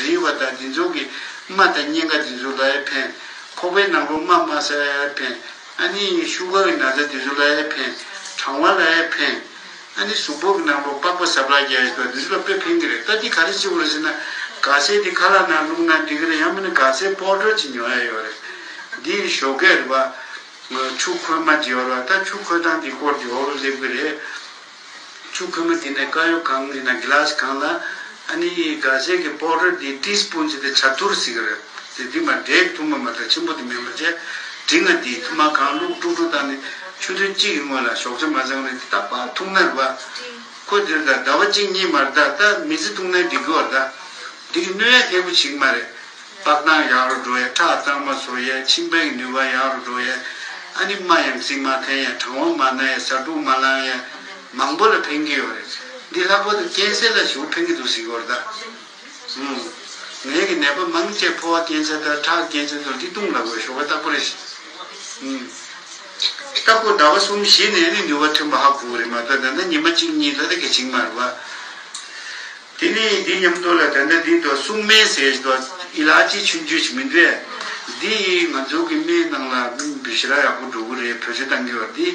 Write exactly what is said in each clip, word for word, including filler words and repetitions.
རིལ་བ་དང་འདི་ཚོ་གི་རྨ་དང་གཉན་ཁ་འདི་ཚོ་ལ་ཡང་ཕན། ཁོག་པའི་ནང་ལོགས་རྨ་དམར་ས་ཡང་ཕན། ཨ་ནི་ཤུ་གར་གྱི་ན་ཚ་འདི་ཚོ་ལ་ཡང་ཕན། གྲང་བ་ལ་ཡང་ཕན། ཨ་ནི་གཟུགས་པོ་གི་ནང་ལོགས་པགས་པ་ཟ་བརླག་རྒྱག་ཡ་ཞིག་འདི་ཚོ་ལ་དཔེ་ཕན་གི་རེད། ད་འདི་ག་རེ་བྱེད་དགོས་རེད་ཟེར་ན། སྒ་སེར་འདི་ཁ་ལག་ནང་བླུགས་ན་འགྲིག་གི་རེད། ཡང་མིན་ན་སྒ་སེར་པའུ་ཌར་ཅིག་ཉོ་ཡ་ཡོད་རེད། འདི་ཞོགས་ཀས་རེད་བ། ཆུ་ཁོལ་མ་ཅིག་ཡོད་རེད་བ། ད་ཆུ་ཁོལ་སྟངས་འདི་སྐོར་འདི་འོག་ལ་སླེབས་གི་རེད། ཆུ་ཁོལ་མ་དེ་ནས་དཀར་ཡོལ་གང་ཡིན་ན་གི་ལ་སི་གང་ལ། ཨ་ནི་སྒ་སེར་གྱི་པའུ་ཌར་དེ་ཊི་སི་པུན་ཅིག་དེ་ཇ་ཐུར་ཟེར་གི་རེད། དེ་དེ་མ་འབྲས་ཐུར་མ་མ་ད་ཆེན་པོ་དེ་མིན་པ་བྱས། འབྲིང་ང་དེ་ཐུར་མ་གང་བླུགས་དཀྲུག་དཀྲུག་བཏང་ནས་ཆུ་ཚོད་གཅིག་གི་སྔོན་ལ་ཞོགས་ཇ་མ་ཟ་བར་ནས་དེ་ཏག་ཏག་འཐུང་ན་རེད་བ། ཁོ་དེར་ད་ཟླ་བ་གཅིག་གཉིས་མ་རེད། ད་ད་མི་ཚེ་འཐུང་ན་འགྲིག་གི་བ། ད་འདི་གི་གནོད་ཡ་ལྟ་བུ་ཞིག་མ་རེད། པགས་དང་ཡག་རུ་འགྲོ་ཡ། ཁྲག་གཙང་མ་བཟོ་ཡ། མཆིན་པའི་ནུས་པ་ཡག་རུ་འགྲོ་ཡ། ཨ་ནི་རྨ་ཡང་སྲིད་མ་འཐེན་ཡ། གྲང་བ་མ་ན་ཡ། ཟ་འཕྲུག་མ་ལངས་ཡ། མང་པོ་ལ་ཕན་གྱི་ཡོད་རེད། འདི་ལྷག་པར་དུ་ཀན་སར་ལ་ཞེ་པོ་ཕན་གྱི་འདུག་ཟེར་གྱི་ཡོད་རེད་ད། ངའི་གི་ནད་པ་མང་ཆེ་ཕོ་བ་ཀན་སར་དང་ཁྲག་ཀན་སར་དང་འདི་བཏུང་ལ་དགོས་ཞོགས་པ་རྟག་པར་རེད། ད་ཁོ་ཟླ་བ་གསུམ་བཞི་ནས་ནི་ནུས་པ་ཐོན་པ་ཧ་གོ་གི་རེད་མ་གཏོགས། ད་ལྟ་ཉི་མ་གཅིག་གཉིས་ལ་ད་གལ་ཆེན་མ་རེད་བ། དེ་ནས་འདི་མཉམ་དུ་ལ་ད་ལྟ་འདི་དུ་སྲུང་སྨན་ཟེར་དུ་ཨི་ལ་ཅི་ཆུང་ཆུང་ཞིག་མི་འདུག་འདི་ང་ཚོ་གི་སྨན་ནང་ལ་ཞེ་དྲག་ཡག་པོ་འགྲོ་གི་རེད། བེད་སྤྱོད་གཏང་གི་ཡོད་རེད། འདི་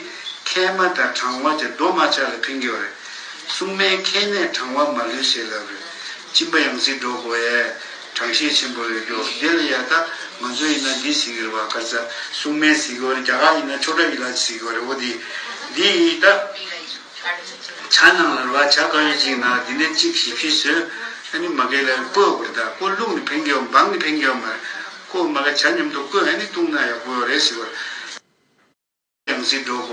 མཁལ་མ་དང་གྲང་བ་དང་རྡོ་མ་ཆགས་ལ་ཕན་གི་ཡོད་རེད། སྲུང་སྨན་མཁལ་ནད་གྲང་བ་མ་ལུས་ཟེར་ལབ་རེད། གཅིན་པ་ཡང་སྲིད་འགྲོ་དགོས་ཡས། གྲང་ཤས་ཆེན་པོ་ཡོད་རྒྱུ་དེ་ལ་ཡ། ད་ང་ཚོ་ཡིན་ན་འདི་ཟེར་གི་རེད་བ། ག་ས་སྲུང་སྨན་ཟེར་གི་ཡོད་རེད། རྒྱ་གར་ཡིན་ན་ཆོས་གྲྭ་ཨི་ལ་ཅི་ཟེར་གི་ཡོད་རེད། འོ་འདི་འདི་ཡིན་ད། ཇ་ནང་ལ་རེད་བ། ཇ་དཀར་ཡོལ་གཅིག་ནང་འདི་ནས་གཅིག་ཞིབ་ཞིབ་བཟོས། ཨ་ནི་མ་གི་ལ་བསྐོལ་དགོས་རེད། ད་བསྐོལ་བླུགས་ནས་ཕན་གི་ཡོད། འབག་ནས་ཕན་གི་ཡོད་མ་རེད། བསྐོལ་མ་གི་ཇ་མཉམ་དུ་བསྐོལ། ཨ་ནི་བཏུང་ན་ཡག་པོ་ཡོད་རེད་ཟེར་བ། ཡང་སྲིད་འགྲོ་དགོས།